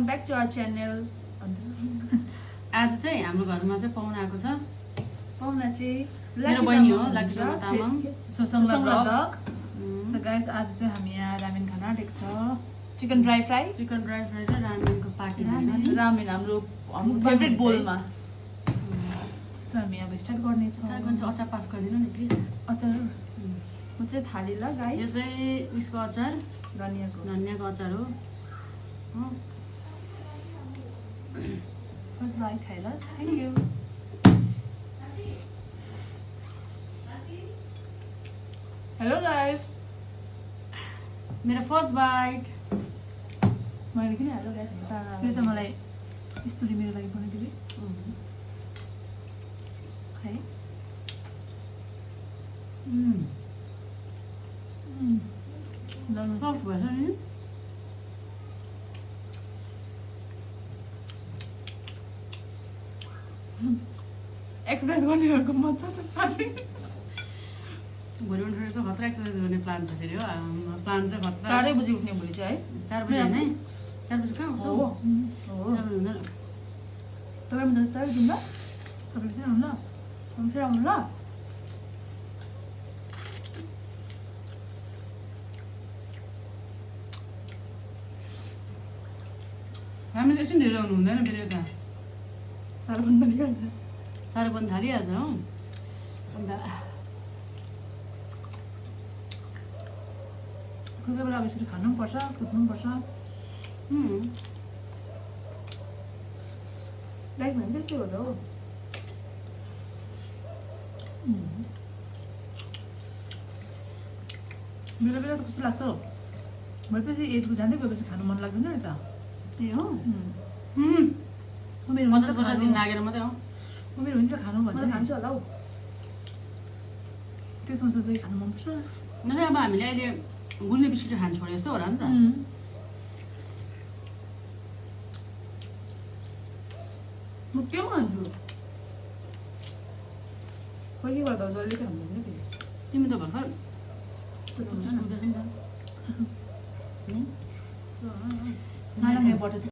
Welcome back to our channel. आज चाहिँ हाम्रो घरमा चाहिँ पाहुना आएको छ। पाहुना चाहिँ मेरो बहिनी हो, लक्ष्मी तामाङ। सो गाइस, आज चाहिँ हामी यहाँ रामेन खाना आँटेको छ। चिकन ड्राई फ्राई र रामेनको पार्टी रामेन हाम्रो फेभरेट बोलमा। सो हामी अब स्टार्ट गर्नेछौँ। अचार पास गरिदिनु नि प्लिज। अचार म चाहिँ थाली ल गाइस। यो चाहिँ उयसको अचार, धनियाँको अचार हो। फर्स्ट बाइट खाइल। Thank you. हेलो गाइस, मेरो फर्स्ट बाइट। मैले किन हेलो गाइस यो त मलाई यस्तोले मेरो लागि बनाइदिए खाएँ। सफ्ट भएछ नि। एक्सर्साइज गर्नेहरूको मजा छ खाने। भोलि उठेर चाहिँ खतरा एक्सर्साइज गर्ने प्लान छ फेरि हो। प्लान चाहिँ खतरा। 4 बजी उठ्ने भोलि चाहिँ है। 4 बजी होइन है, 4 बजी कहाँ हो हो हुँदैन। तपाईँ म जान्छ 4 बजी ल। तपाईँ चाहिँ आउनु ल। हम फेरि आउनु ल। हामी चाहिँ एकछिन ढिलो आउनु हुँदैन फेरि यता। साह्रो पनि बनिहाल्छ। साह्रो पनि थालिहाल्छ हो। अन्त कोही कोही बेला अब यसरी खानु पनि पर्छ, कुद्नु पनि पर्छ। लाइक भने त्यस्तै हो त हो। बेला बेला त कस्तो लाग्छ हौ, भएपछि एजको जाँदै गएपछि खानु मन लाग्दैन नि त। त्यही हो। मेरो मजा वर्ष दिन लागेर मात्रै हो। मेरो हुन्छ खानु भन्छ। खान्छु होला हौ। त्यो सोच्दा चाहिँ खानु मनपर्छ। न अब हामीले अहिले गुलियो बिस्कुट खानु छोडे जस्तो हो र नि त। म के खान्छु? कोही गर्दा जसले के हुन्छ नि फेरि। तिमी त भर्खर सुत्नु सुत्दैछ नि त। खाना खायो बटर